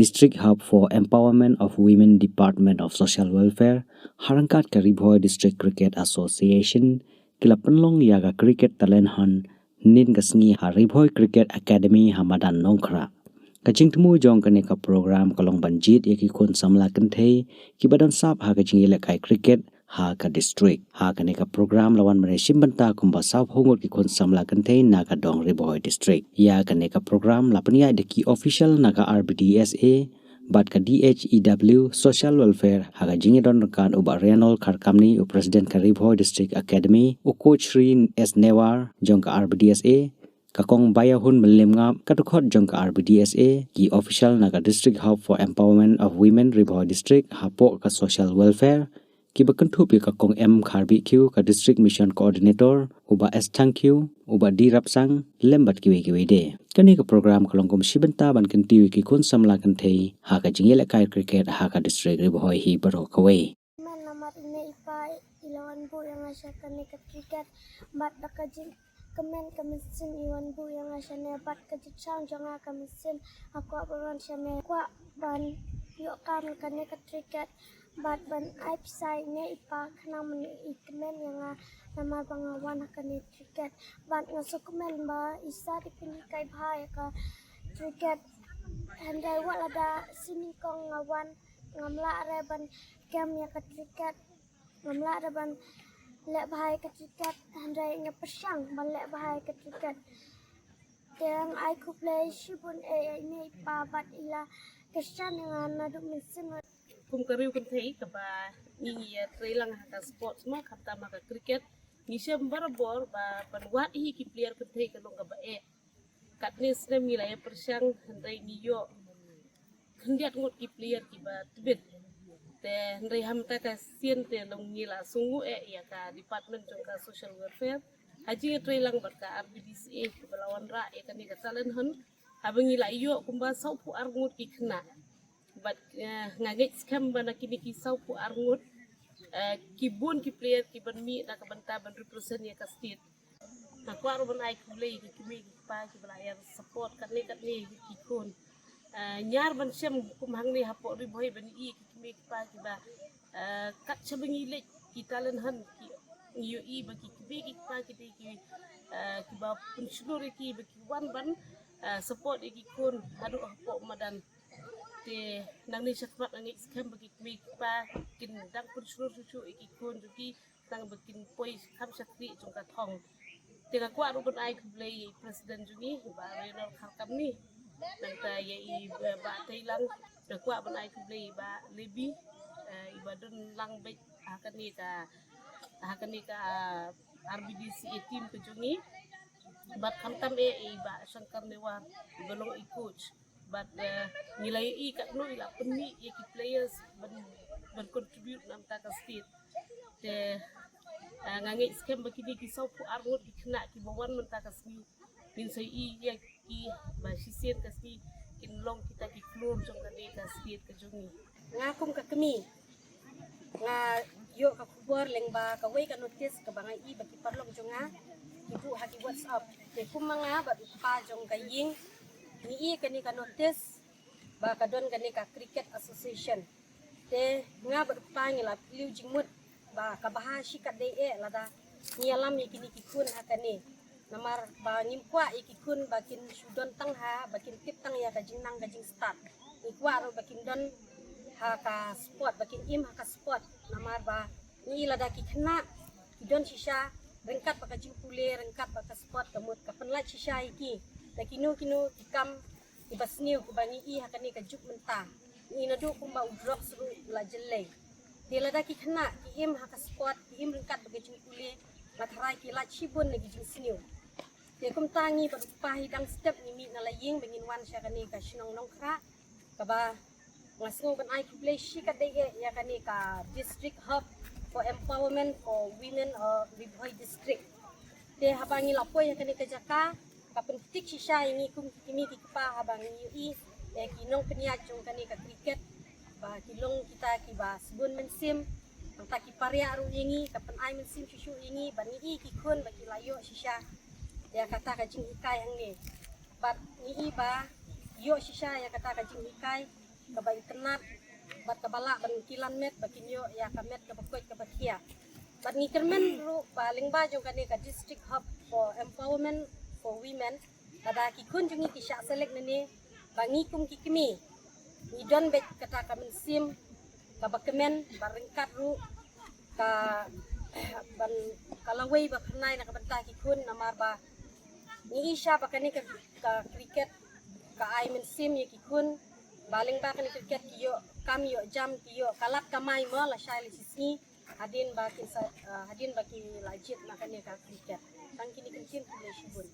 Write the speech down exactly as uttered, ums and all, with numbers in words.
District Hub for Empowerment of Women, Department of Social Welfare, ha ryngkat ka Ri Bhoi District Cricket Association, ki la pynlong ïa ka Cricket Talent Hunt hynnin ka sngi ha Ri Bhoi Cricket Academy ha madan Nongkhrah. Ka jingthmu jong kane ka program ka long ban jied ïa ki khun samla kynthei kiba don sap ha ka jingïalehkai cricket ha ka district. Ha kane ka program la wan ban ïashim bynta kumba sawphew ngut ki khun samla kynthei na ka dong Ri Bhoi District. Ïa kane ka program la pynïaid da ki official na ka R B D S A bad ka D H E W Social Welfare, ha ka jingïadon ryngkat u Bah Rianol Kharkamni, u President ka Ri Bhoi District Academy, u Coach Shri S Newar jong ka R B D S A, ka Kong Bayahun Mylliemngap, ka dkhot jong ka R B D S A, ki official na ka District Hub for Empowerment of Women Ri Bhoi District hapoh ka Social Welfare, kiba kynthup ïa ka Kong M Kharbih Khiew, ka District Mission Coordinator, u Bah S Thangkhiew, u Bah D Rapsang, lem bad kiwei kiwei de. Kane ka program ka long kum shi bynta ban kyntiew ïa ki khun samla kynthei ha ka jingïalehkai cricket ha ka district Ri Bhoi hi baroh kawei. Kmen namar i mei i pa i la wan buh ïa nga sha kane ka cricket, bad da ka jingkmen ka mynsiem i wan buh ïa nga shane, bad ka jingshang jong nga ka mynsiem, nga kwah ban wan shane, kwah ban ïoh kam kane ka cricket, bad ban ai pisa ïa i mei i pa khnang ban ïoh i kmen ïa nga namar ba nga wan ha kane cricket. Bad nga sngewkmen ba i Sir i pynhikai bha ïa ka cricket. Hynrei wat lada shi nyngkong nga wan, ngam lah re ban kem ïa ka cricket. Ngam lah re ban leh bha ïa ka cricket, hynrei nga pyrshang ban leh bha ïa ka cricket. Te nga ai khublei shibun ïa i mei i pa bad i la kyrshan ïa nga naduh mynsiem. Kum ka riew kynthei kaba ngi ïatrei lang ha ka sports mo, khamtam ha ka cricket, ngi shem barabor ba ban wad hi ki player kynthei ka long kaba eh. Katne snem ngi la ïa pyrshang, hynrei ngi ïoh khyndiat ngut ki player kiba tbit. Te hynrei ha mynta ka sien te long ngi la sngewnguh eh ïa ka department jong ka social welfare ha jingïatrei lang bad ka R B D C A kiba la wanrah ïa kane ka talent hunt, haba ngi la ïoh kumba sawphew ar ngut ki khynnah. Bad, eh, nga ngeit skhem ba na kine ki sawphew ar ngut, eh, ki bun ki player kiban mih na ka bynta ban represent ïa ka state. Nga kwah ruh ban ai khublei ïa ki kmie ki kpa kiba la ïa support katne katne ki khun. Eh, ñiar ban shem kum hangne hapoh Ri Bhoi ban ïohi ïa ki kmie ki kpa kiba, eh, kat shaba ngi leit ki talent hunt ki, ngi ïohi ba ki kmie ki kpa ki dei ki, eh, kiba pynshlur ïa ki ba ki wan ban, eh, support ïa ki khun haduh hapoh madan. Te nangne shakhmat nga ngeit skhem ba ki kmie ki kpa kin dang pynshlur shuh shuh ïa ki khun jong ki, tang ba kin poi kham shakri jong ka thong. Te nga kwah ruh ban ai khublei ïa i president jong ngi, Bah Rianol Kharkamni. Nangta ïa i, eh, Bah Teilang, nga kwah ban ai khublei ïa i Bah Lebi, eh, iba don lang beit ha kane ka, ha kane ka, ah, R B D C A team ka jong ngi. Bad khamtam eh ïa i Bah Shankar Newar, iba long i coach. Bad, eh, ngi la ïohi katno i la pynmih ïa ki players ban, ban contribute na bynta ka state. Te, eh, nga ngeit skhem ba kine ki sawphew ar ngut ki khynnah kiba wan mynta ka sngi, ngin sa ïohi ïa ki ba shisien ka sngi kin long kita ki klur jong kane ka state ka jong ngi. Nga kum ka kmie, nga ïoh ka khubor lyngba kawei ka notice kaba nga ïohi ba ki paralok jong nga ki buh ha ki WhatsApp. Te kum ma nga bad u kpa jong ka ïing ngi ïohi kane ka notice ba ka don kane ka cricket association. Te nga bad u kpa ngi la phylliew jingmut ba ka bha shi katdei eh lada ngi ïalam ïa kine ki khun ha kane. Namar ba ngim kwah ïa ki khun ba kin shu don tang ha, ba kin tip tang ïa ka jingnang ka jingstad. Ngi kwah ruh ba kin don ha ka sport, ba kin im ha ka sport. Namar ba ngi lada ki khynnah ki don shisha, ryngkat bad ka jingpule, ryngkat bad ka sport, ka mut ka pynlait shisha ïa ki na kino kino ki kam kiba sniew kiba ngi ïohi ha kane ka juk mynta. Ngi naduh kumba u drugs ruh u la jyllei. Te lada ki khynnah ki im ha ka sport, ki im ryngkat bad ka jingpule, nga tharai ki lait shibun na ki jingsniew. Te kumta ngi bad u kpa hi dang step ngi mih na la ïing ba ngin wan sha kane ka shnong Nongkhrah, kaba nga sngew ban ai khublei shi katdei eh ïa kane ka District Hub for Empowerment for Women of Ri Bhoi District. Te haba ngi la poi ha kane ka jaka, ka pynthik shisha ïa ngi kum ki kmie ki kpa haba ngi ïohi ïa ki nongpynïaid jong kane ka cricket ba ki long kita kiba sbun mynsiem, nangta ki pariah ruh ïa ngi, ka pynai mynsiem shuh shuh ïa ngi ba ngi ïohi ki khun ba ki la ïoh shisha ïa kata ka jinghikai hangne. Bad ngi ïohi ba ïoh shisha ïa kata ka jinghikai, kaba itynnad bad kaba lah ban kilan met ba kin ïoh ïa ka met kaba koit kaba khia. Bad ngi kyrmen ruh ba lyngba jong kane ka District Hub for Empowerment for Women, lada ki khun jong ngi ki shah select nane, ba ngi kum ki kmie ngi don beit kata ka mynsiem kaba kmen, ba ryngkat ruh ka ban ka lawei ba phyrnai na ka bynta ki khun, namar ba ngi i sha ba kane ka, ka cricket ka ai mynsiem ïa ki khun, ba lyngba kane cricket ki ïoh kam ïoh jam, ki ïoh ka lad kamai mo lashai lashisngi, hadien ba kin sa, ah, hadien ba ki la jied na kane ka cricket. Tang kine ki ktien, khublei shibun.